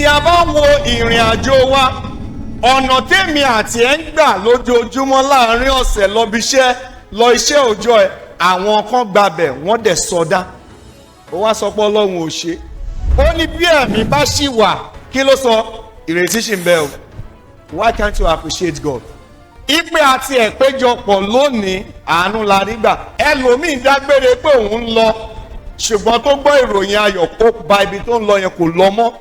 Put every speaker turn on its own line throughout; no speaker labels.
Tí a bá wo ìrìn àjò wa, ọ̀nà tèmi àti ẹ̀ ń gbà lójoojúmọ́ láàrin ọ̀sẹ̀ lọ bí iṣẹ́, lọ iṣẹ́ òòjọ́ ẹ̀, àwọn kan gbabẹ̀, wọ́n dẹ̀ sọdá. Ó wá sọ pé Ọlọ́run ò ṣe. Ó ní bí ẹ̀mí bá ṣì wà, kí ló sọ? Ìrètí ṣì ń bẹ o. Why can't you appreciate God? Ìpè àti ẹ̀péjọpọ̀ lónìí, àánú la rí gbà. Ẹlòmíín dágbére pé òun ń lọ, ṣùgbọ́n tó gbọ́ ìròyìn ayọ̀, kó ba ibi tó ń lọ yẹn, kò lọ mọ́.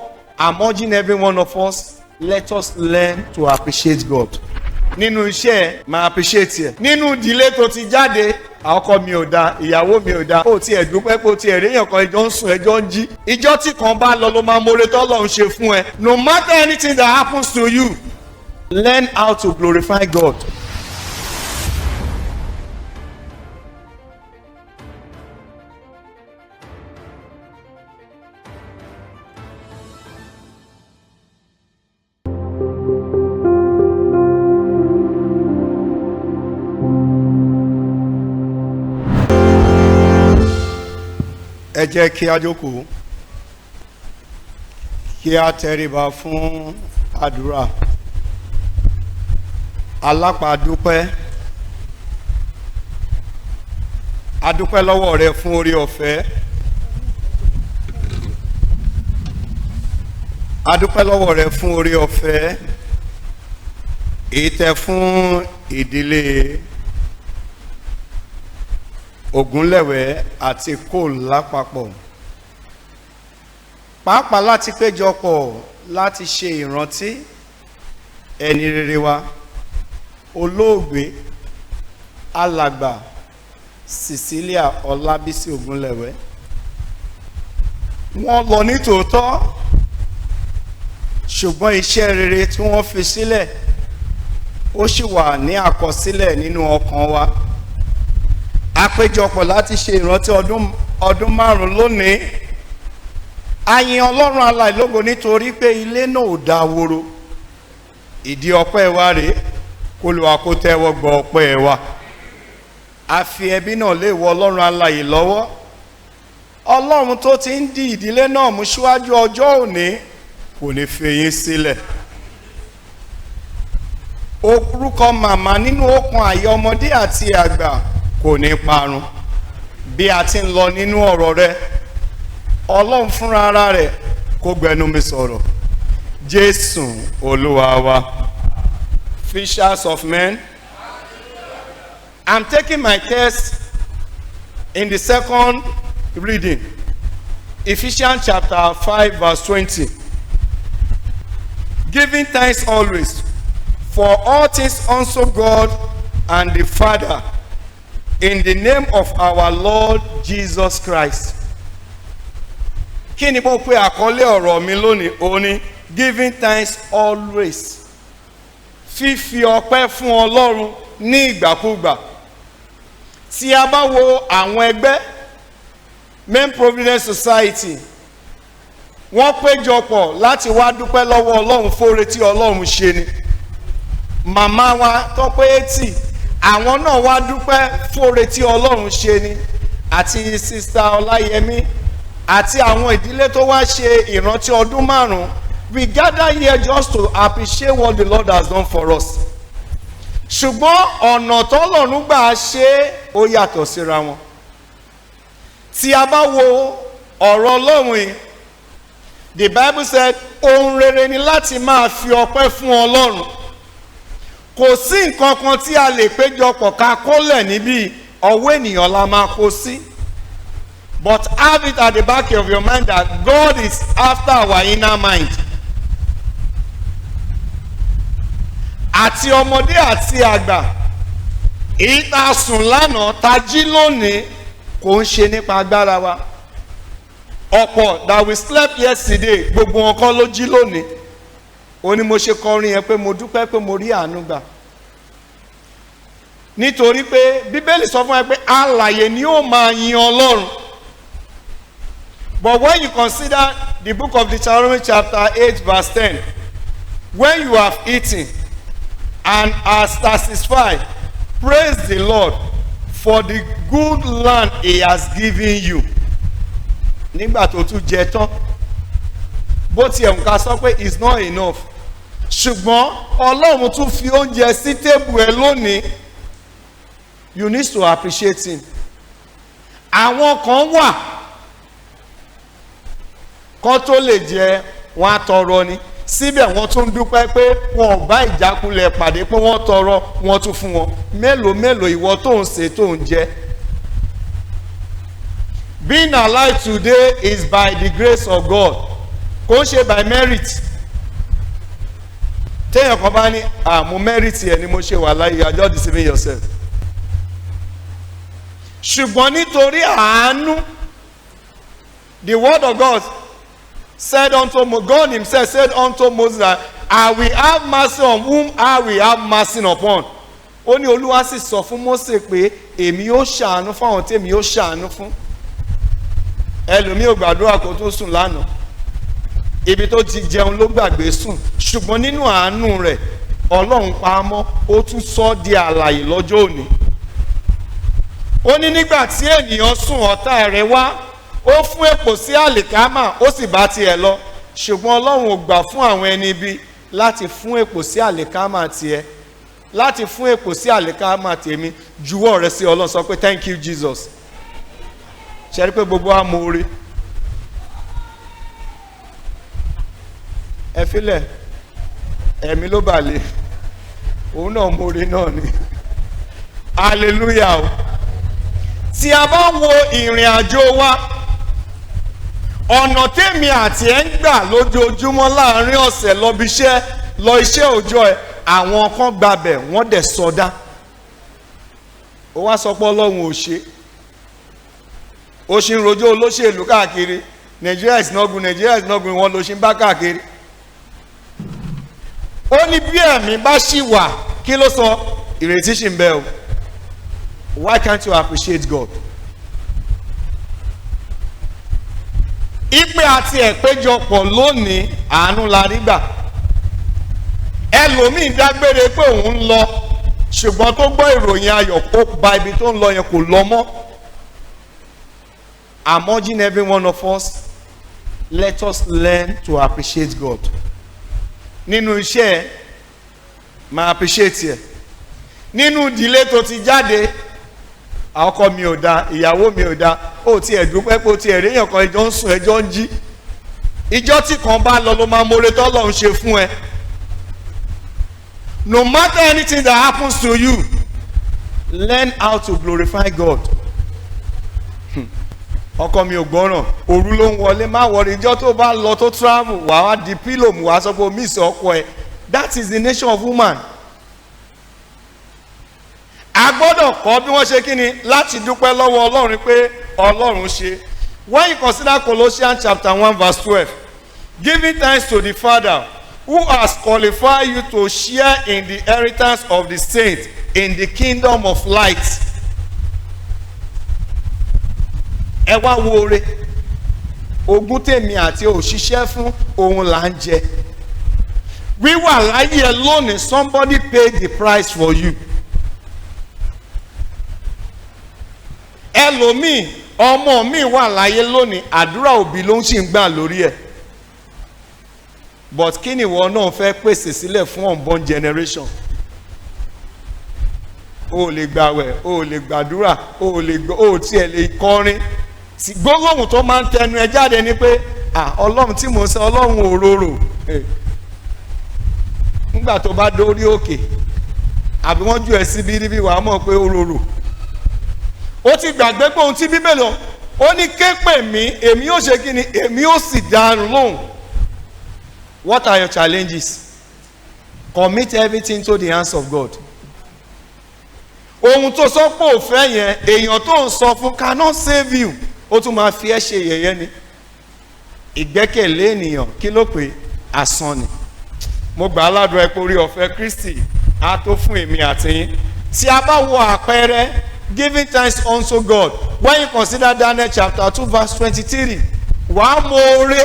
I'm urging every one of us, let us learn to appreciate God. Nínú iṣẹ́ ẹ, máa appreciate ẹ. Nínú ìdílé tó ti jáde, ọkọ mi ò da, ìyàwó mi ò da, ó tiẹ̀ dúpẹ́ pé ó tiẹ̀ ríyàn kan, ẹjọ́ ń sùn, ẹjọ́ ń jí. Ìjọ́ tí kan bá lọ ló máa mọ̀re tọ́lọ́run ṣe fún ẹ. No matter anything that happens to you, learn how to glorify God.
Ẹ jẹ́ kí a jókòó, kí a tẹríba fún àdúrà. Alápàdúpẹ́, adúpẹ́ lọ́wọ́ rẹ fún orí ọ̀fẹ́, adúpẹ́ lọ́wọ́ rẹ fún orí ọ̀fẹ́ èyí tẹ́ fún ìdílé Ògúnlẹ̀wẹ̀ àti Cole lápapọ̀, pàápàá láti péjọpọ̀ láti ṣe ìrántí ẹni rere wa, olóògbé Alàgbà Cecilia Ọlábísí Ògúnlẹ̀wẹ̀. Wọ́n lọ ní tòótọ́, ṣùgbọ́n iṣẹ́ rere tí wọ́n fi sílẹ̀, ó sì wà ní àkọsílẹ̀ nínú ọkàn wa. Àpéjọpọ̀ láti ṣe ìrántí ọdún 5 lónìí. A yin Ọlọ́run aláìlógo nítorí pé ilé náà ò dáworo. Ìdí ọpẹ́ wa rèé, kó lè wá kó tẹ́wọ́ gbọ́ ọpẹ́ wa. A fi ẹbí náà lé ìwọ Ọlọ́run alààyè lọ́wọ́. Ọlọ́run tó ti ń di ìdílé náà mú síwájú ọjọ́ òní kò ní fi yín sílẹ̀. Orúkọ màmá nínú okùn àyà ọmọdé àti àgbà kò ní parun. Bí a ti ń lọ nínú ọ̀rọ̀ rẹ, Ọlọ́run fúnra ara rẹ̀ kó gbẹnu mi sọ̀rọ̀. Jésù Olúwa wa. Fishers of men. I'm taking my text in the second reading, Ephesians chapter 5 verse 20. Giving thanks always for all things unto God and the Father in the name of our Lord Jesus Christ. Kí ni mo pe àkọlé ọ̀rọ̀ mi lónìí? Ó ní giving thanks always. Fífi ọpẹ́ fún Ọlọ́run ní ìgbàkúgbà. Tí a bá wo àwọn ẹgbẹ́ Main Providence Society, wọ́n péjọpọ̀ láti wá dúpẹ́ lọ́wọ́ Ọlọ́run fóore tí Ọlọ́run ṣe ni. Màmá wa tọ́pẹ́ 80, àwọn náà wá dúpẹ́ fóore tí Ọlọ́run ṣe ni, àti Sister Ọláyẹmí àti àwọn ìdílé tó wá ṣe ìrántí ọdún 5. We gather here just to appreciate what the Lord has done for us. Ṣùgbọ́n ọ̀nà tọ́lọ́run gbà ṣe é, ó yàtọ̀ síra wọn. Tí a bá wo ọ̀rọ̀ Ọlọ́run yìí, the Bible said ohun rere ni láti máa fi ọpẹ́ fún Ọlọ́run. Kò sí nǹkan kan tí a lè péjọpọ̀ ká kólẹ̀ níbí, ọwọ́ ènìyàn la máa kó sí. But have it at the back of your mind that God is after our inner mind. Àti ọmọdé àti àgbà, èyí tá a sùn lánàá, tá a jí lónìí, kò ń ṣe nípa agbára wa. Ọ̀pọ̀ that we slept yesterday, gbogbo wọn kọ́ ló jí lónìí. Ó ní mo ṣe kọrin yẹn pé mo dúpẹ́ pé mo rí àánú gbà, nítorí pé Bíbélì sọ fún wa pé alààyè ni ó máa yin Ọlọ́run. But when you consider the book of Deuteronomy chapter 8 verse 10, when you have eaten and are satisfied, praise the Lord for the good land he has given you. Nígbà tó tún jẹ tán,
Bó tiẹ̀ ń ká sọ pé it's not enough, ṣùgbọ́n Ọlọ́run tún fi oúnjẹ sí table ẹ lónìí. You need to appreciate him. Àwọn kan wà, kán tó lè jẹ, wọn á tọrọ ni. Síbẹ̀ wọ́n tún dúpẹ́ pé wọn ò bá ìjákulẹ̀ pàdé, pé wọ́n tọrọ, wọ́n tún fún wọn. Mélòó mélòó ìwọ tó ń ṣe, tó ń jẹ? Being alive today is by the grace of God, kò ń ṣe by merit. Téèyàn kan bá ní àmú merit ẹ ni mo ṣe wà láyé, you are just deceiving yourself. Ṣùgbọ́n nítorí àánú, the word of God said unto Mo God himself said unto Moses that I will have mercy on whom I will have mercy upon. Ó ní Olúwa sì sọ fún Mose pé èmi yóò ṣàánú fún àwọn tí èmi yóò ṣàánú fún. Ẹlòmíì ò gbàdúrà kó tó sùn lánàá. Ibi tó ti jẹun ló gbàgbé sùn, ṣùgbọ́n nínú àánú rẹ̀, Ọlọ́run pa á mọ́, ó tún sọ ọ́ di àlàyé lọ́jọ́ òní. Ó ní nígbà tí ènìyàn sùn, ọ̀tá rẹ̀ wá, ó fún èpò sí àlìkámà, ó sì bá tiẹ̀ lọ. Ṣùgbọ́n Ọlọ́run ò gbà fún àwọn ẹni ibi láti fún èpò sí àlìkámà tiẹ̀, láti fún èpò sí àlìkámà tèmi. Juwọ́ rẹ sí Ọlọ́run, sọ pé, "Thank you, Jesus." Ṣe rí pé gbogbo wa mọ oore? Ẹ filẹ̀, ẹ̀mí ló balẹ̀, òun náà mọ oore náà ni. Hallelujah o. Tí a bá wo ìrìn àjò wa, ọ̀nà tèmi àti ẹ̀ ń gbà lójoojúmọ́ láàrin ọ̀sẹ̀ lọ bí iṣẹ́, lọ iṣẹ́ òòjọ́ ẹ̀, àwọn kan gbabẹ̀, wọ́n dẹ̀ sọdá. Ó wá sọ pé Ọlọ́run ò ṣe. Ó ṣe ń rojọ́ olóṣèlú káàkiri. "Nigeria is not good, Nigeria is not good." Wọn ló ṣe ń bá káàkiri. Ó ní bí ẹ̀mí bá ṣì wà, kí ló sọ? Ìrètí ṣì ń bẹ o. Why can't you appreciate God? Ìpè àti ẹ̀péjọpọ̀ lónìí, àánú la rí gbà. Ẹlòmíín dágbére pé òun ń lọ, ṣùgbọ́n tó gbọ́ ìròyìn ayọ̀, kó ba ibi tó ń lọ yẹn, kò lọ mọ́. I'm urging every one of us, let us learn to appreciate God. Nínú iṣẹ́ ẹ, máa appreciate ẹ. Nínú ìdílé tó ti jáde, ọkọ mi ò da, ìyàwó mi ò da, ó tiẹ̀ dúpẹ́ pé ó tiẹ̀ ríyàn kan, ẹjọ́ ń sùn, ẹjọ́ ń jí. Ìjọ tí kan bá lọ ló máa mọ̀re tọ́lọ́run ṣe fún ẹ. No matter anything that happens to you, learn how to glorify God. Ọkọ mi ò gbọ́ràn, òru ló ń wọlé. Má wọrí, ìjọ tó bá lọ, tó travel, wà á di pillow mú, wà á sọ pé o miss ọkọ ẹ. That is the nature of woman. A gbọ́dọ̀ kọ́ bí wọ́n ṣe kí ni láti dúpẹ́ lọ́wọ́ Ọlọ́run pé Ọlọ́run ṣe. When you consider Colossians chapter 1 verse 12, giving thanks to the Father who has qualified you to share in the inheritance of the saints in the kingdom of light. Ẹ wá wo oore ogún tèmi àti òṣìṣẹ́ fún òun là ń jẹ. Wíwà láyé ẹ lónìí, somebody paid the price for you. Ẹlòmíì, ọmọ mi wà láyé lónìí, àdúrà òbí ló ń sì ń gbà lórí ẹ̀. But kí ni ìwọ náà fẹ́ pèsè sílẹ̀ fún unborn generation? O ò lè gbàwẹ̀, o ò lè gbàdúrà, o ò lè gbọ́, o ò tiẹ̀ lè kọrin. Gbólóhùn tó máa ń tẹnu ẹ jáde ni pé, "Ah, Ọlọ́run tí mo sọ, Ọlọ́run òróró." Nígbà tó bá dórí òkè àbí wọ́n jù ẹ síbi níbi, wàá mọ̀ pé òróró. Ó ti gbàgbé pé ohun tí Bíbélì ó ní, "Ké pè mí, èmi yóò ṣe kí ni? Èmi yóò sì dá lóhùn." What are your challenges? Commit everything to the hands of God. Ohun tó sọ pé ò fẹ́ yẹn, èèyàn tó ń sọ fún cannot save you. Ó tún máa fi ẹ́ ṣe yẹ̀yẹ́ ni. Ìgbẹ́kẹ̀lé ènìyàn, kí ló pé? Asán ni. Mo gbà á ládùúrà pé orí ọ̀fẹ́ Kristi á tó fún èmi àti yín. Tí a bá wo àpẹẹrẹ giving thanks unto God, when you consider Daniel chapter 2 verse 23, wàá mọ oore,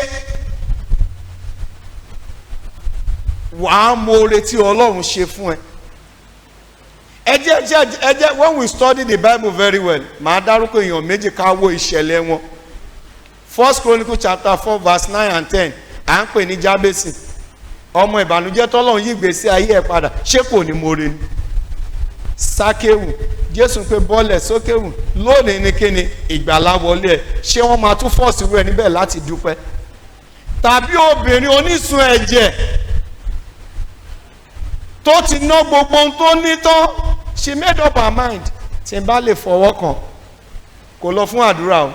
wàá mọ oore tí Ọlọ́run ṣe fún ẹ. Ẹ jẹ́ when we study the Bible very well, màá dárúkọ èèyàn méjì, ká wo ìṣẹ̀lẹ̀ wọn. First Chronicle chapter 4 verse 9 and 10. À ń pè ní Jábésì, ọmọ ìbànújẹ́ tọ́lọ́run yí ìgbésí ayé ẹ̀ padà, ṣé kò ní more ni? Sákéwù, Jésù pé bọ́ọ̀lẹ̀ sókéwù lónìí ní kíni ìgbàlá wọlé ẹ̀. Ṣé wọ́n máa tún force irú ẹ̀ níbẹ̀ láti dúpẹ́? Tàbí obìnrin onísun ẹ̀jẹ̀ tó ti ná gbogbo ohun tó ní tán, she made up her mind, tí n bá lè fọwọ́ kàn, kò lọ fún àdúrà o,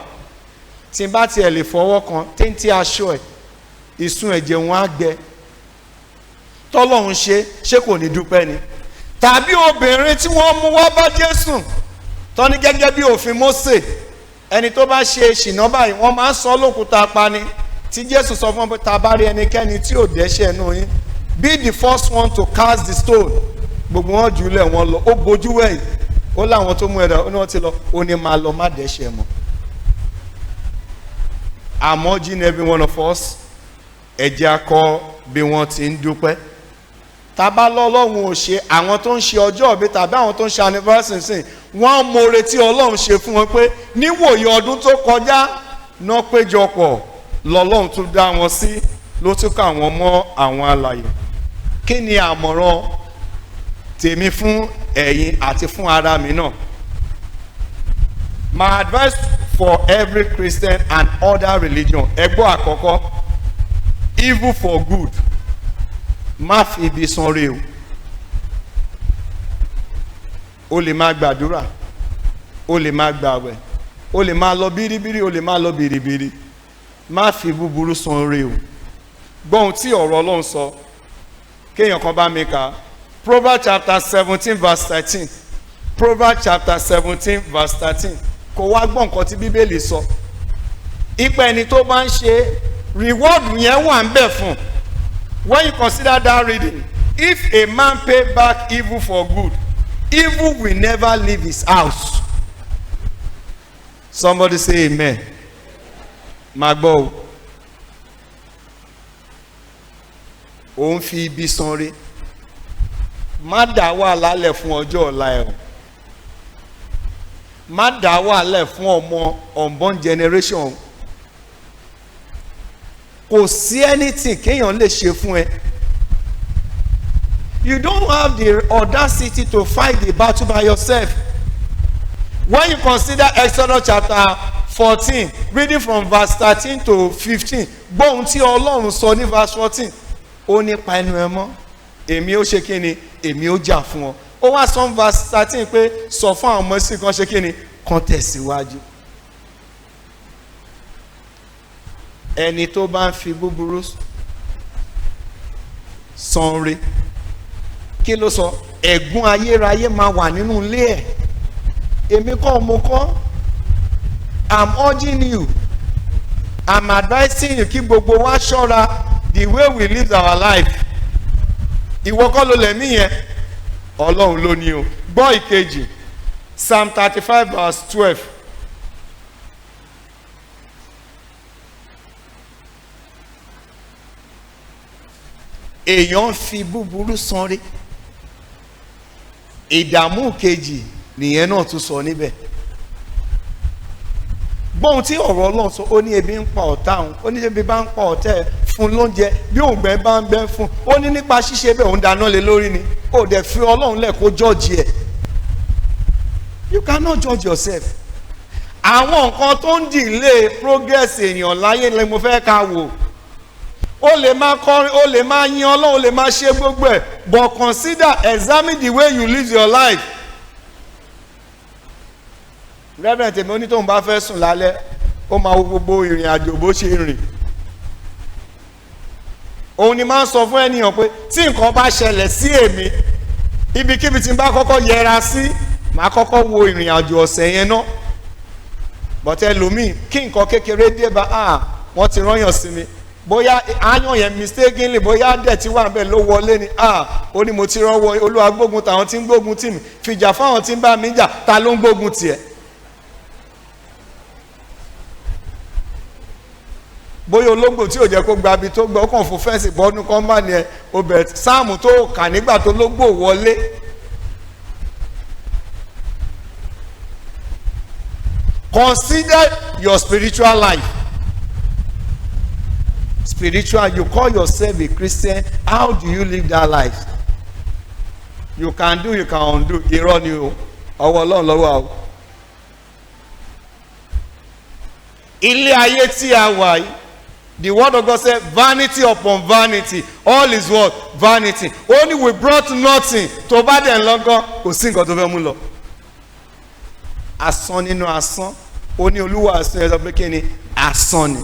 tí n bá tiẹ̀ lè fọwọ́ kàn téńté aṣọ ẹ̀, ìsun ẹ̀jẹ̀ wọn á gbẹ. Tọ́lọ́run ṣe, ṣé kò ní dúpẹ́ ni? Tàbí obìnrin tí wọ́n mú wá bá Jésù tọ́ni gẹ́gẹ́ bí òfin Mósè, ẹni tó bá ṣe ṣìnà báyìí wọ́n máa ń sọ lókùúta pani, tí Jésù sọ fún wọn pé tá a bá rí ẹnikẹ́ni tí ò dẹ́ṣẹ̀ nù yín, be the first one to cast the stone. Gbogbo wọn jùlẹ̀ wọn lọ, ó bojú wẹ̀yìn, ó láwọn tó mú ẹ̀dá, ó ní wọ́n ti lọ, ó ní máa lọ, má dẹ́ṣẹ̀ mọ́. I'm urging every one of us, ẹ jẹ́ á kọ́ bí wọ́n ti ń dúpẹ́. Tábà lọ́lọ́run ò ṣe, àwọn tó ń ṣe ọjọ́ ìbí tàbí àwọn tó ń ṣe anniversary sìn, wọ́n mọ̀ọ́rẹ́ tí Ọlọ́run ṣe fún wọn pé níwòye ọdún tó kọjá náà péjọpọ̀ lọ́lọ́run tún dá wọn sí, ló tún kà wọ́n mọ́ àwọn alààyè. Kí ni àmọ̀ràn tèmi fún ẹ̀yin àti fún ara mi náà? My advice for every Christian and other religion, ẹgbọ́ àkọ́kọ́, evil for good, má fi ibi sanre o. O lè máa gbàdúrà, o lè máa gbàwẹ̀, o lè máa lọ bíríbírí, o lè máa lọ bìrìbìrì, má fi búburú sanre o. Gbọ́n tí ọ̀rọ̀ Ọlọ́run sọ, kéèyàn kan bá mi kà, Proverbs chapter 17 verse 13. Proverbs chapter 17 verse 13. Kò wá gbọ́ nǹkan tí Bíbélì sọ. Ipa ẹni tó bá ń ṣe, reward yẹn wà ń bẹ̀ fún. When you consider that reading, if a man pay back evil for good, evil will never leave his house. Somebody say amen. Máa gbọ́ o. Òun fi ibi sanre. Má dá wàhálà lẹ̀ fún ọjọ́ ọ̀la ẹ̀ o. Má dá wàhálà lẹ̀ fún ọmọ unborn generation. Kò sí anything kéèyàn lè ṣe fún ẹ. You don't have the audacity to fight the battle by yourself. When you consider Exodus chapter 14, reading from verse 13 to 15, gbóhun tí Ọlọ́run sọ ní verse 14, ó ní pa ẹnu ẹ mọ́, èmi ó ṣe kí ni, èmi ó jà fún ọ. Ó wá sọ ní verse 13 pé sọ fún àwọn ọmọ sí kan ṣe kí ni, kan tẹ̀síwájú. Ẹni tó bá ń fi búburú sanre, kí ló sọ? Ẹ̀gún ayérayé máa wà nínú ilé ẹ̀. Èmi kọ́ mo kọ́. I'm urging you, I'm advising you kí gbogbo wa ṣọ́ra the way we live our life. Ìwọ kọ́ ló lẹ̀mí yẹn, Ọlọ́run ló ní o. Gbọ́ ìkejì, Psalm 35 verse 12. Èèyàn ń fi búburú sanre. Ìdààmú kejì nìyẹn náà tún sọ níbẹ̀. Gbóhun tí ọ̀rọ̀ Ọlọ́run sọ, ó ní ebi ń pa ọ̀tá òun, ó ní ebi bá ń pa ọ̀tá ẹ̀ fún lóúnjẹ, bí òǹgbẹ bá ń gbẹ fún, ó ní nípa ṣíṣe bẹ́ẹ̀ òun dáná lé lórí ni. Ó dẹ̀ fi Ọlọ́run lẹ̀ kó judge ẹ̀. You cannot judge yourself. Àwọn nǹkan tó ń delay progress èèyàn láyé ni mo fẹ́ ká wò. Ó lè máa kọrin, ó lè máa yin Ọlọ́run, ó lè máa ṣe gbogbo ẹ̀, but consider, examine the way you live your life. Reverend tèmi ó ní tóun bá fẹ́ sùn lálẹ́, ó máa wo gbogbo ìrìn àjò bó ṣe rìn. Òun ni máa ń sọ fún ènìyàn pé tí nǹkan bá ṣẹlẹ̀ sí èmi, ibikíbi tí n bá kọ́kọ́ yẹra sí, màá kọ́kọ́ wo ìrìn àjò ọ̀sẹ̀ yẹn ná. But ẹlòmíì kí nǹkan kékeré dé bá, wọ́n ti rányàn sí mi, bóyá áyàn yẹn mistakenly, bóyá dẹ̀ tí wà bẹ́ẹ̀ ló wọlé ni, ó ní mo ti rọ́wọ́ Olúwa gbógun tàwọn tí ń gbógun tì mí, fìjà fáwọn tí ń bá mi jà, ta ló ń gbógun tiẹ̀? Bóyá olóńgbò tí ò jẹ́ kó gba ibi tó gbọ́, ó kàn fún fẹ́ǹsì bọ́nú kọ́ńbà ni ẹ, ó bẹ̀rẹ̀ sáàmù tó kà nígbà tó lóńgbò wọlé. Consider your spiritual life. Spiritual, you call yourself a Christian, how do you live that life? You can do, you can undo. Irọ́ ni o, ọwọ́ Ọlọ́run lọ́wọ́ o. Ilé ayé tí a wà yìí, the word of God said, vanity upon vanity, all is what? Vanity. Only we brought nothing. Tó bá dẹ̀ ń lọ́gán, kò sí nǹkan tó fẹ́ mú lọ. Asán nínú asán, ó ní Olúwa asán, ẹ sọ pé kí ni? Asán ni.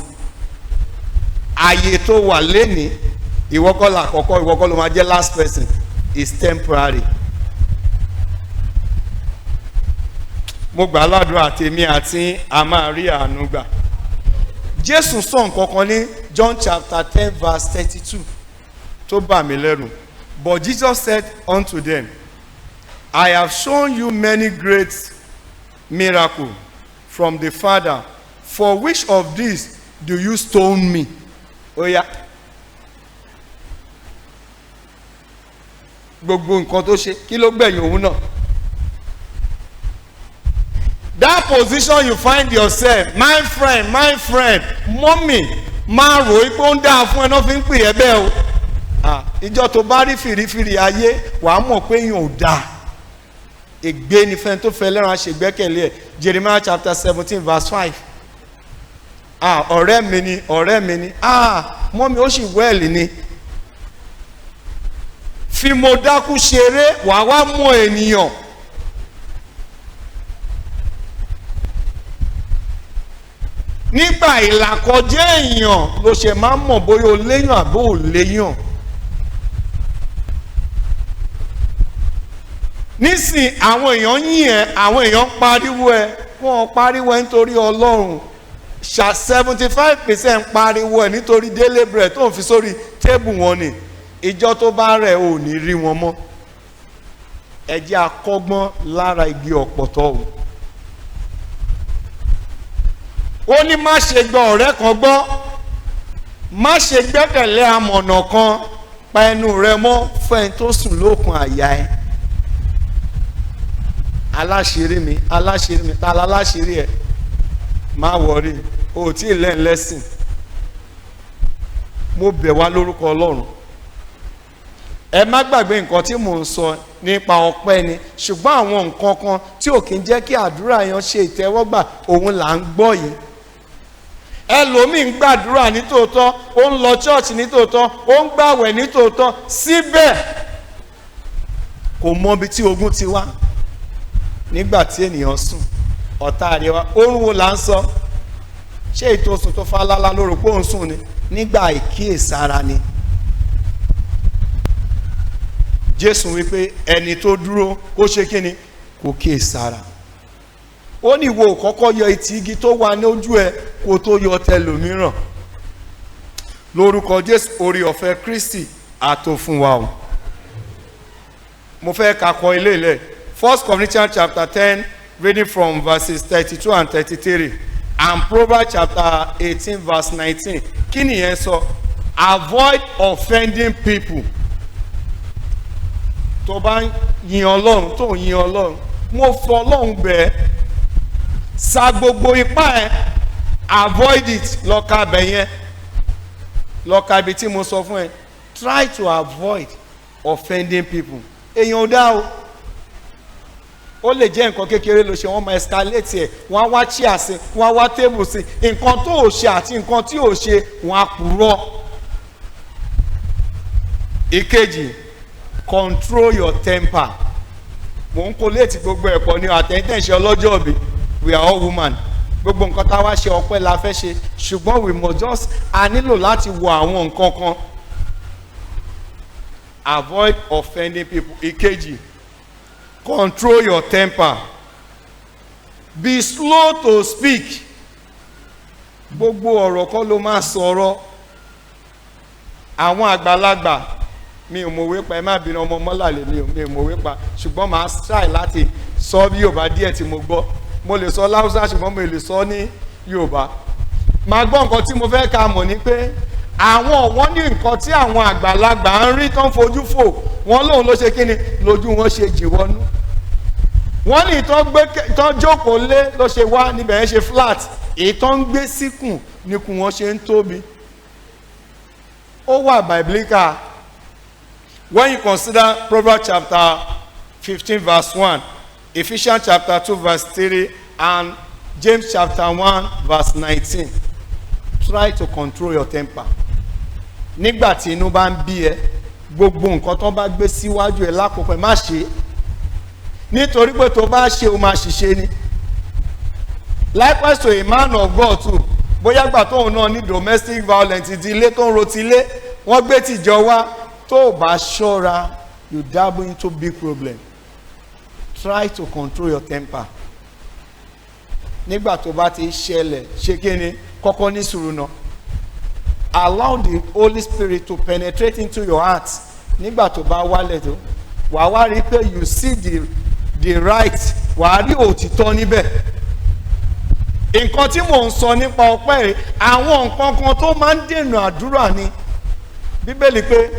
Ààyè tó wà lénìí, ìwọ kọ́ làkọ́kọ́, ìwọ kọ́ ló máa jẹ́ last person. Is temporary. Mo gbà ládùúrà tèmi àti a máa rí àánú gbà. Jésù sọ nǹkan kan ní John chapter 10 verse 32 tó bà mí lẹ́rù. But Jesus said unto them, I have shown you many great miracles from the Father. For which of these do you stone me? Oya. Gbogbo nǹkan tó ṣe, kí ló gbẹ̀yìn òun náà? That position you find yourself, my friend, mommy, máa rò ó pé ó ń dáa fún ẹ náà fi ń pè ẹ́ bẹ́ẹ̀ o. Ìjọ tó bá rí fìrífìrí ayé, wàá mọ̀ pé èèyàn ò dáa. Ègbé ni fẹ́ni tó fẹ́ lẹ́ran aṣègbẹ́kẹ̀lé ẹ̀. Jeremiah chapter 17 verse 5. Ọ̀rẹ́ mi ni, ọ̀rẹ́ mi ni. Mọ́mi ó sì wẹ́ẹ̀lì ni. Fi mo dákú ṣeré, wàá wá mọ ènìyàn. Nígbà ìlàkọjá èèyàn ló ṣe máa ń mọ̀ bóyá o léyàn àbó ò léyàn. Nísìn àwọn èèyàn yìn ẹ́, àwọn èèyàn ń pariwo ẹ, wọ́n pariwo ẹ nítorí Ọlọ́run. Ṣá 75% pariwo ẹ nítorí daily bread tó ń fi sórí tébù wọn ni. Ìjọ tó bá rẹ̀ ò ní rí wọn mọ́. Ẹ jẹ́ akọ́gbọ́n lára igi ọ̀pọ̀tọ́ o. Ó ní má ṣe gbọ́ ọ̀rẹ́ kan gbọ́, má ṣe gbẹ́kẹ̀lé amọ̀nà kan, pa ẹnu rẹ mọ́ fún ẹni tó sùn lókun àyà ẹ. Aláṣírí mi, aláṣírí mi, ta láláṣírí ẹ? Má wọrí, o ò tí ì lẹ́yìn lẹ́sìn. Mo bẹ̀ wá lórúkọ Ọlọ́run. Ẹ má gbàgbé nǹkan tí mò ń sọ nípa ọpẹ́ ni, ṣùgbọ́n àwọn nǹkan kan tí ò kí ń jẹ́ kí àdúrà yẹn ṣe ìtẹ́wọ́gbà, òun là ń gbọ́ yìí. Ẹlòmíì ń gbàdúrà nítòótọ́, ó ń lọ church nítòótọ́, ó ń gbàwẹ̀ nítòótọ́, síbẹ̀ kò mọ ibi tí ogun ti wá. Nígbà tí ènìyàn sùn, ọ̀tá rẹ̀ wá. Oorun wo là ń sọ? Ṣé ìtòsùn tó falala lóru pé òun sùn ni? Nígbà ìkíyèsára ni. Jésù wípé ẹni tó dúró kó ṣe kí ni? Kó kíyèsára. Ó ní ìwọ kọ́kọ́ yọ etí igi tó wà ní ojú ẹ kó tó yọ tẹlòmíràn. Lórúkọ Jésù, orí ọ̀fẹ́ Kristi àtò fún wa o. Mo fẹ́ kakọ ilé ilẹ̀. 1 Corinthians chapter 10, reading from verses 32 and 33, and Proverbs chapter 18 verse 19. Kí nìyẹn sọ? Avoid offending people. Tó bá ń yin Ọlọ́run, tó ń yin Ọlọ́run, mo fọ Ọlọ́run bẹ́ẹ̀, sa gbogbo ipá ẹ, avoid it. Lọ́ka abẹ yẹn, lọ́ka ibi tí mo sọ fún ẹ. Try to avoid offending people. Èèyàn ò dá o. Ó lè jẹ́ nǹkan kékeré ló ṣe, wọ́n máa escalate ẹ̀, wọ́n á wá chair sí, wọ́n á wá table sí, nǹkan tó ò ṣe àti nǹkan tí ò ṣe, wọ́n á purọ́. Ìkejì, control your temper. Mò ń kó léètì gbogbo ẹ̀kọ́ ní àtẹ̀yìntẹ̀ṣe ọlọ́jọ́ òbí. We are all women. Gbogbo nǹkan tá a wá ṣe ọpẹ́ la fẹ́ ṣe, ṣùgbọ́n we must just, a nílò láti wo àwọn nǹkan kan. Avoid offending people. Ìkejì, control your temper. Be slow to speak. Gbogbo ọ̀rọ̀ kọ́ ló máa sọ̀rọ̀. Àwọn àgbàlagbà, mi ò mọ̀wé pa, ẹ má bínú, ọmọ mọ́làlẹ́ mi ò mọ̀wé pa, ṣùgbọ́n màá try láti sọ bí Yorùbá díẹ̀ tí mo gbọ́. Mo lè sọ láwùsá ṣùgbọ́n mo lè sọ ní Yorùbá. Màá gbọ́ nǹkan tí mo fẹ́ ka mọ̀ ni pé àwọn wọ́n ní nǹkan tí àwọn àgbàlagbà ń rí tán fojú fò, wọ́n lóun ló ṣe kíni lójú wọn ṣe jìwọ́nú. Wọ́n ní ìtàn jókòó lé ló ṣe wá níbẹ̀ yẹn ṣe flat, ìtàn ń gbé síkùn níkùn wọn ṣe ń tóbi. Ó wà biblical. When you consider Proverbs chapter 15 verse 1, Ephesians chapter 2 verse 3, and James chapter 1 verse 19, try to control your temper. Nígbà tí inú bá ń bí ẹ, gbogbo nǹkan tó bá gbé síwájú ẹ lákòókò ẹ, má ṣe, nítorí pé tó bá ṣe, o máa ṣiṣẹ́ ni. Likewise to a man of God too, bóyá gbà tóun náà ní domestic violence, ti ilé tó ń ro ti ilé, wọ́n gbé tìjọ wá, tó o bá ṣọ́ra, you dabble into big problem. Try to control your temper. Nígbà tó bá ti ṣẹlẹ̀, ṣe kí ni? Kọ́kọ́ ní sùúrù náà. Allow the Holy Spirit to penetrate into your heart. Nígbà tó bá wálẹ̀ tó, wàá wá rí pé you see the right, wàá rí òtítọ́ níbẹ̀. Nǹkan tí mò ń sọ nípa ọpẹ́ rẹ̀, àwọn nǹkan kan tó máa ń dènà àdúrà ni. Bíbélì pé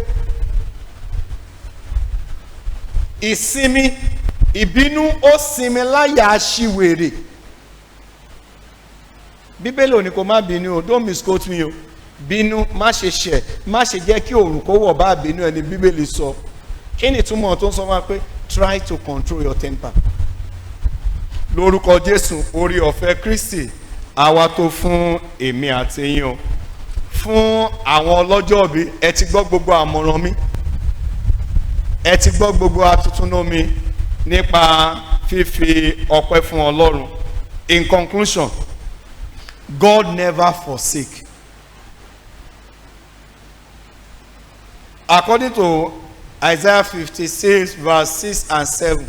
ìsinmi ìbínú, ó sinmi láyà aṣiwèrè. Bíbélì ò ní kó má bínú o. Don't misquote me o. Bínú, má ṣe ṣẹ̀, má ṣe jẹ́ kí òòrùn kó wọ̀ bá bínú ẹni, Bíbélì sọ. Kí ni ìtumọ̀ tó ń sọ wá pé try to control your temper? Lórúkọ Jésù, orí ọ̀fẹ́ Kristi àwa tó fún èmi àti yín o. Fún àwọn ọlọ́jọ́ bí, ẹ ti gbọ́ gbogbo àmọ̀ràn mi, ẹ ti gbọ́ gbogbo atuntun mi nípa fífi ọpẹ́ fún Ọlọ́run. In conclusion, God never forsake. According to Isaiah 56 verse 6 and 7,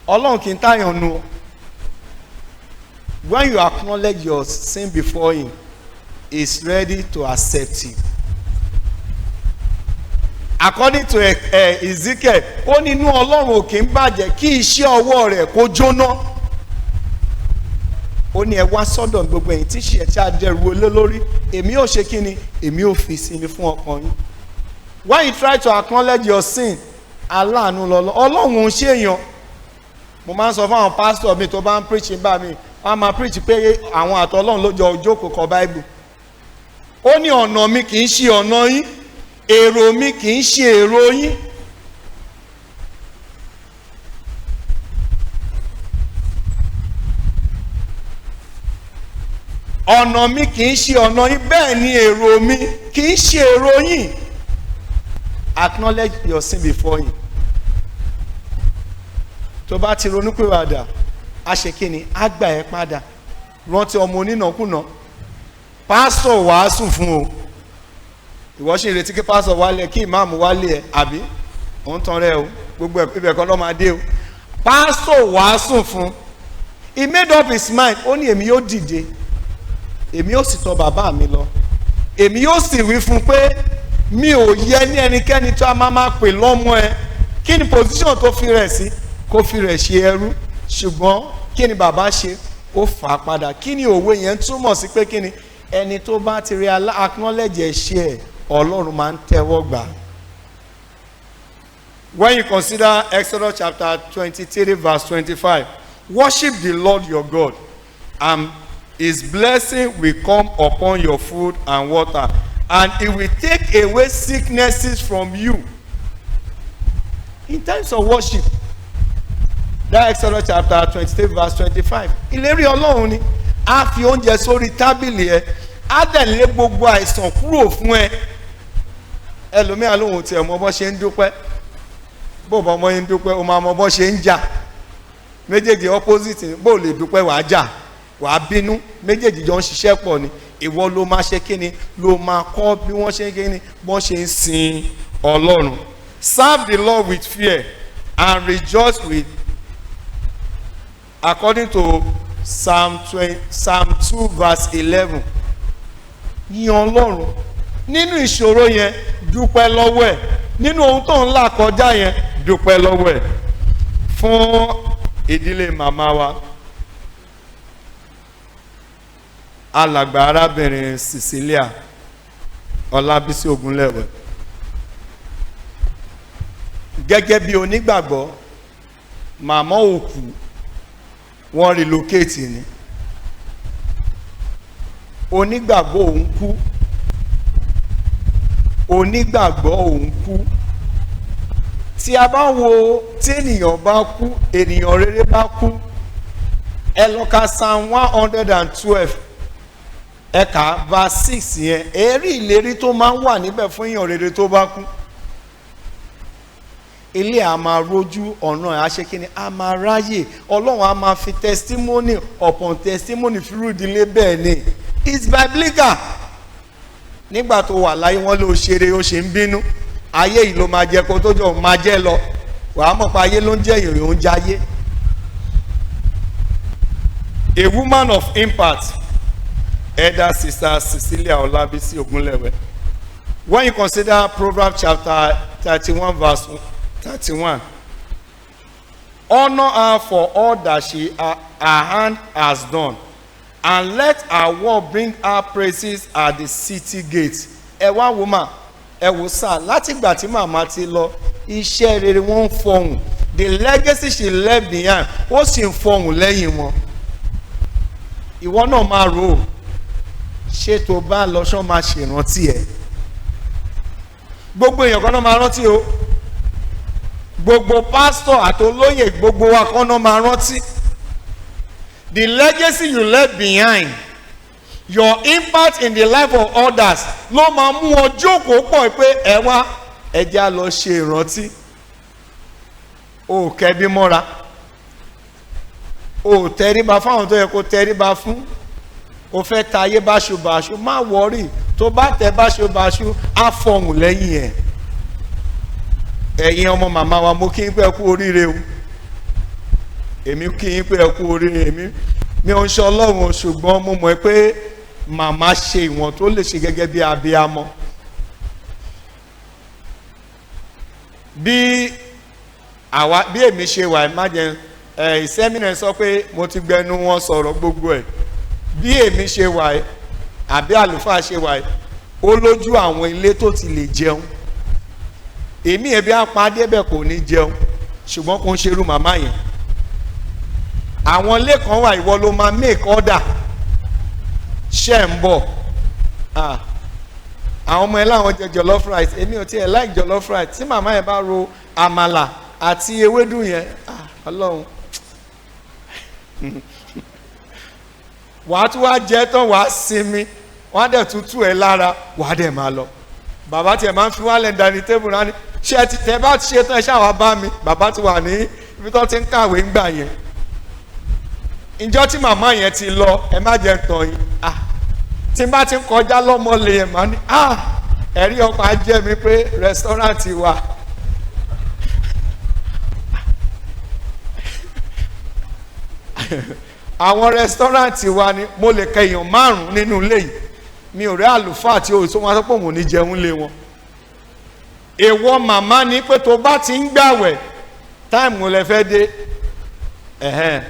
Ọlọ́run kì í tàyàn nu. When you acknowledge your sin before him, he is ready to accept you. According to Ezekiel, ó nínú Ọlọ́run ò kì í bàjẹ́ kí iṣẹ́ ọwọ́ rẹ̀ kó jóná. Ó ní, "Ẹ wá sọ́dọ̀ gbogbo ẹ̀yin tí ṣe tí a dẹrù olé lórí, èmi ò ṣe kí ni? Èmi ò fi sinmi fún ọkàn yín." When you try to acknowledge your sin, aláàánú lọ́lọ́ Ọlọ́run ń ṣèyàn. Mo máa ń sọ fún àwọn pásítọ̀ mi tó bá ń preach bá mi, wọ́n á máa preach pé àwọn àtọ́lọ́run ló jọ jókòó kọ Bible. Ó ní, "Ọ̀nà mi kì í ṣe ọ̀nà yín, èrò mi kì í ṣe èrò yín." Ọ̀nà mi kì í ṣe ọ̀nà yín, bẹ́ẹ̀ ni èrò mi kì í ṣe èrò yín. Acknowledge your sin before him. Tó bá ti ronúpìwàdà, a ṣe kí ni? Á gbà ẹ́ padà. Rántí ọmọ onínàkúnà. Pásítọ̀ wàásù fún o, ìwọ sì ń retí kí pásítọ̀ wálé, kí ìmáàmù wálé ẹ, àbí òun tán rẹ o? Gbogbo ibẹ̀ kan ló máa dé o. Pásítọ̀ wàásù fún, he made up his mind. Ó ní, "Èmi yóò dìde, èmi yóò sì tọ̀ bàbá mi lọ, èmi yóò sì wí fún pé mi ò yẹ ní ẹnikẹ́ni tó a máa máa pè lọ́mọ ẹ." Kí ni position tó fi rẹ̀ sí? Kó fi rẹ̀ ṣe ẹrú. Ṣùgbọ́n kí ni bàbá ṣe? Ó fà á padà. Kí ni òwe yẹn túmọ̀ sí? Pé kí ni? Ẹni tó bá ti rí acknowledge ẹ̀ṣẹ̀ ẹ̀, Ọlọ́run máa ń tẹ́wọ́ gbà. When you consider Exodus chapter 23 verse 25, "Worship the Lord your God, and his blessing will come upon your food and water, and he will take away sicknesses from you." In terms of worship, that Exodus chapter 23 verse 25, ìlérí Ọlọ́run ni, á fi oúnjẹ sórí tábìlì ẹ, á dẹ̀ lé gbogbo àìsàn kúrò fún ẹ. Ẹlòmíà lòun tiẹ̀ mọ bọ́ ṣe ń dúpẹ́. Bó bá ọmọ yẹn ń dúpẹ́, o máa mọ bọ́ ṣe ń jà. Méjèèjì opposite ni. Bó lè dúpẹ́, wàá jà, wàá bínú. Méjèèjì jọ ń ṣiṣẹ́ pọ̀ ni. Ìwọ ló máa ṣe kíni? Ló máa kọ́ bí wọ́n ṣe ń kíni, bọ́n ṣe ń sin Ọlọ́run. Serve the Lord with fear and rejoice with, according to Psalm 2 verse 11. Yìn Ọlọ́run nínú ìṣòro yẹn, dúpẹ́ lọ́wọ́ ẹ̀ nínú ohun tó ń là kọjá yẹn, dúpẹ́ lọ́wọ́ ẹ̀. Fún ìdílé màmá wa, alàgbà arábìnrin Cecilia Ọlábísí Ogunlẹ̀wẹ̀, gẹ́gẹ́ bí onígbàgbọ́, màmá òkú, wọ́n relocate ni. Onígbàgbọ́ òun kú. Onígbàgbọ́ òun kú. Tí a bá wo, tí ènìyàn bá kú, ènìyàn rere bá kú, ẹ lọ ka Psalm 112, ẹ kà verse 6 yẹn, èrí ìlérí tó máa ń wà níbẹ̀ fún èèyàn rere tó bá kú. Ilé a máa rojú ọ̀nà ẹ̀, á ṣe kí ni, a máa ráyè. Ọlọ́run a máa fi testimony upon testimony fírú ìdílé bẹ́ẹ̀ ni. It's biblical. Nígbà tó wà láyé, wọn ló ṣeré, ó ṣe ń bínú. Ayé yìí ló máa jẹ kó tó jọ máa jẹ lọ, wàá mọ̀ pé ayé ló ń jẹ́, èèyàn ń jayé. A woman of impact, Elder Sister Cecilia Olabisi Ogunlewe. When you consider Proverbs chapter 31 verse 31, "Honour her for all that she her hand has done, and let her work bring her praises at the city gate." Ẹ wá wo mà, ẹ wò sá, látìgbà tí màmá ti lọ, iṣẹ́ rere wọn ń fọhùn. The legacy she left behind, ó sì ń fọhùn lẹ́yìn wọn. Ìwọ náà máa rò ó, ṣé tó bá lọ, ṣọ́ máa ṣèrántí ẹ? Gbogbo èèyàn kan náà máa rántí o. Gbogbo pásítọ̀ àti olóyè, gbogbo wa kan náà máa rántí. The legacy you left behind, your impact in the life of others ló máa mú wọn jókòó pọ̀ pé ẹ wá, ẹ jẹ́ á lọ ṣe ìrántí. O ò kẹ́bí mọ́ra, o ò tẹríba fáwọn tó yẹ kó tẹríba fún, o fẹ́ ta ayé báṣubàṣu. Má worry, tó bá tẹ báṣubàṣu, á fọhùn lẹ́yìn ẹ̀. Ẹ̀yin ọmọ màmá wa, mo kí n pé ẹ kú oríire o. Èmi kí n pé ẹ kú oríire. Èmi mi ò ń ṣe Ọlọ́run, ṣùgbọ́n mo mọ̀ pé màmá ṣe ìwọ̀n tó lè ṣe gẹ́gẹ́ bí abiyamọ. Bí àwa, bí èmi ṣe wà, ẹ má jẹ ẹ ìsẹ́mìnà sọ pé mo ti gbẹnu wọn sọ̀rọ̀ gbogbo ẹ̀. Bí èmi ṣe wà ẹ, àbí àlùfáà ṣe wà ẹ, ó lójú àwọn ilé tó ti lè jẹun. Èmi ẹbí apá débẹ̀ kò ní jẹun, ṣùgbọ́n kò ń ṣerú màmá yẹn. Àwọn ilé kan wà, ìwọ ló máa make order. Ṣe ń bọ̀, àwọn ọmọ ẹ láwọn jẹ jollof rice, èmi ò tiẹ̀ like jollof rice. Tí màmá yẹn bá ro àmàlà àti ewédú yẹn, Ọlọ́run, wàá tún wá jẹ tán, wàá sinmi, wàá dẹ̀ tútù ẹ lára, wàá dẹ̀ máa lọ. Bàbá tiẹ̀ máa ń fi wálẹ̀ dání tébù rání. Ṣé ẹ ti tẹ bá ṣe tán, ẹ ṣáà wá bá mi. Bàbá ti wà ní ibi tó ti ń kàwé ńgbà yẹn. Ìjọ tí màmá yẹn ti lọ, ẹ má jẹ́ tàn yín, tí n bá ti ń kọjá lọ́mọlé yẹn, màá ní ẹ̀rí ọkọ̀ á jẹ́ mi pé restaurant wa. Àwọn restaurant wa ni mo lè kẹ èèyàn márùn-ún nínú ilé yìí, mi ò rí àlùfáà tí òòsó wọn sọ pé òun ò ní jẹun lé wọn. Èèwọ̀ màmá ni pé tó bá ti ń gbàwẹ̀, time lẹ fẹ́ dé, ẹ̀hẹ́n,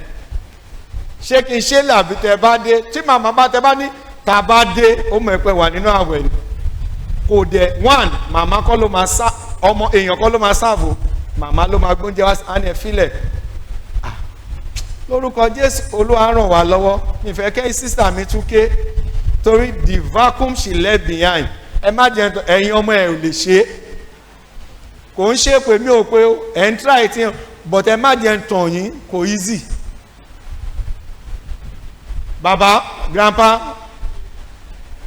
ṣé kí n ṣe làbí tẹ bá dé? Tí màmá bá tẹ bá ní tá a bá dé, ó mọ̀ pé wà nínú àwẹ̀ ni. Kò dẹ̀ one, màmá kọ́ ló máa sá, ọmọ èèyàn kọ́ ló máa sáàbò, màmá ló máa gbóúnjẹ wá á ní ẹ fílẹ̀. Lórúkọ Jésù, Olúwa ràn wá lọ́wọ́. Mi fẹ́ kẹ́ sísà mi tún ké torí the vacuum she left behind. Ẹ má jẹ́ ẹ̀yin ọmọ ẹ̀ ò lè ṣe é. Kò ń ṣe pé mi ò pé ẹ̀ ń try it, but ẹ má jẹ́ tàn yín, kò easy. Baba, grandpa,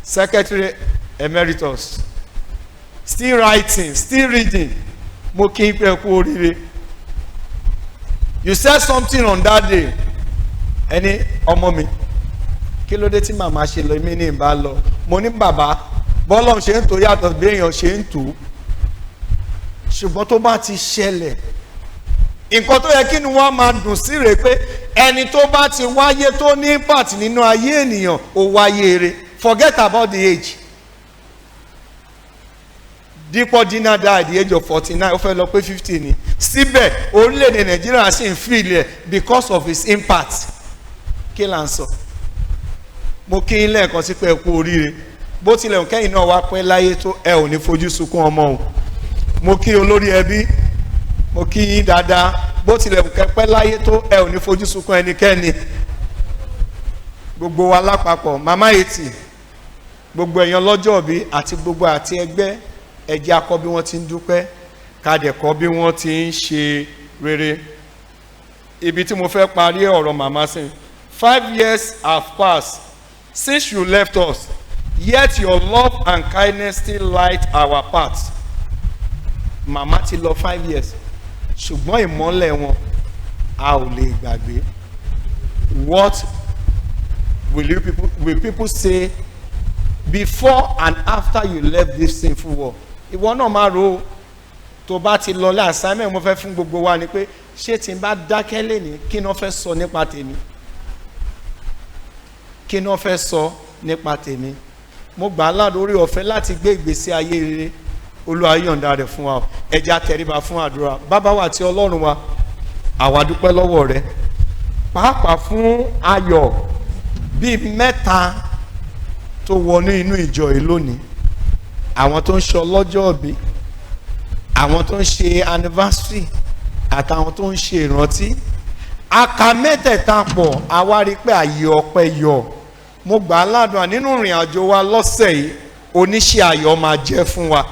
secretary emeritus, still writing, still reading, mo kí n pẹ́ kú oríire. You said something on that day. Ẹni ọmọ mi, kí ló dé tí màmá ṣe lọ, èmi ní ìbá lọ? Mo ní bàbá, bọ́lọ̀ ṣe ń tó yàtọ̀ bí èèyàn ṣe ń tó. Ṣùgbọ́n tó bá ti ṣẹlẹ̀, nǹkan tó yẹ kí ni wọ́n máa dùn sí rèé pé ẹni tó bá ti wáyé tó ní impact nínú ayé ènìyàn, ó wáyé eré. Forget about the age. Dípò Dina died at the age of 49, ó fẹ́ lọ pé 50 ni. Síbẹ̀ orílẹ̀-èdè Nàìjíríà sì ń feel ẹ̀ because of his impact. Kí là ń sọ? Mo kí yín lẹ́ẹ̀kan sí pé ẹ kú oríire. Bó tilẹ̀ ń kẹ́yìn náà wá pẹ́ láyé tó, ẹ ò ní fojú sunkún ọmọ o. Mo kí olórí ẹbí, mo kí yín dáadáa. Bó tilẹ̀ ń kẹ́ pẹ́ láyé tó, ẹ ò ní fojú sunkún ẹnikẹ́ni. Gbogbo wa lápapọ̀, Mama Etì, gbogbo èèyàn lọ́jọ́ òbí àti gbogbo àti ẹgbẹ́. Ẹ jẹ́ a kọ́ bí wọ́n ti ń dúpẹ́, ká dẹ̀ kọ́ bí wọ́n ti ń ṣe rere. Ibi tí mo fẹ́ parí ọ̀rọ̀ màmá sí: 5 years have passed since you left us, yet your love and kindness still light our path. Màmá ti lọ 5 years, ṣùgbọ́n ìmọ́lẹ̀ wọn, a ò lè gbàgbé. What will people say before and after you left this sinful world? Ìwọ náà máa ro tó bá ti lọ lé. Assignment mo fẹ́ fún gbogbo wa ni pé, ṣé tí n bá dákẹ́ lẹ́ni, kí ni wọ́n fẹ́ sọ nípa tèmi? Kí ni wọ́n fẹ́ sọ nípa tèmi? Mo gbà á ládùúrí ọ̀fẹ́ láti gbé ìgbésí ayé rere. Olúwa yọ̀ǹda rẹ̀ fún wa. Ẹ jẹ́ á tẹríba fún àdúrà. Bàbá wa àti Ọlọ́run wa, àwa dúpẹ́ lọ́wọ́ rẹ, pàápàá fún ayọ̀ bíi mẹ́ta tó wọnú inú ìjọ yìí lónìí: àwọn tó ń ṣe ọlọ́jọ́ ìbí, àwọn tó ń ṣe anniversary, àtàwọn tó ń ṣe ìrántí. Aka mẹ́tẹ̀ẹ̀ta pọ̀, àwa rí pé àyè ọpẹ́ yọ. Mo gbà á ládùúrà, nínú ìrìn àjò wa lọ́sẹ̀ yìí, oníṣẹ́ ayọ̀ máa jẹ́ fún wa.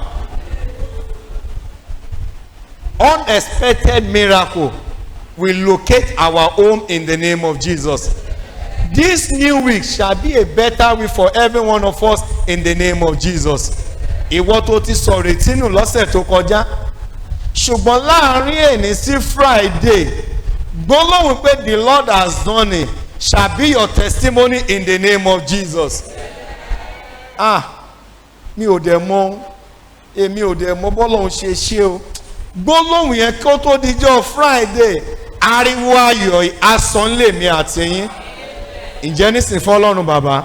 Unexpected miracle will locate our home in the name of Jesus. This new week shall be a better week for every one of us in the name of Jesus. Ìwọ tó ti sọ ìrètí nù lọ́sẹ̀ tó kọjá, ṣùgbọ́n láàrin èní sí Friday, gbólóhùn pé "The Lord has done it" shall be your testimony in the name of Jesus. Ah, mi ò dẹ̀ mọ̀, èmi ò dẹ̀ mọ̀ bọ́lọ́hun ṣe ṣe o. Gbólóhùn yẹn, kó tó dijọ́ Friday, ariwo ayọ̀ asán lèmi àti yín. Ǹjẹ́ nísìnyí, fún Ọlọ́run Bàbá,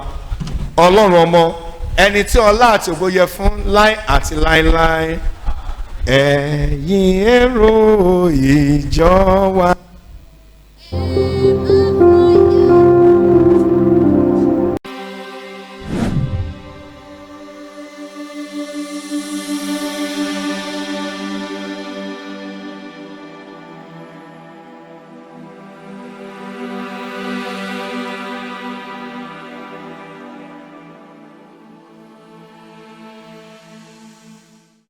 Ọlọ́run Ọmọ, ẹni tí ọlá àti ògo yẹ fún láì àti láéláé. Ẹ̀yin èrò ìjọ wa.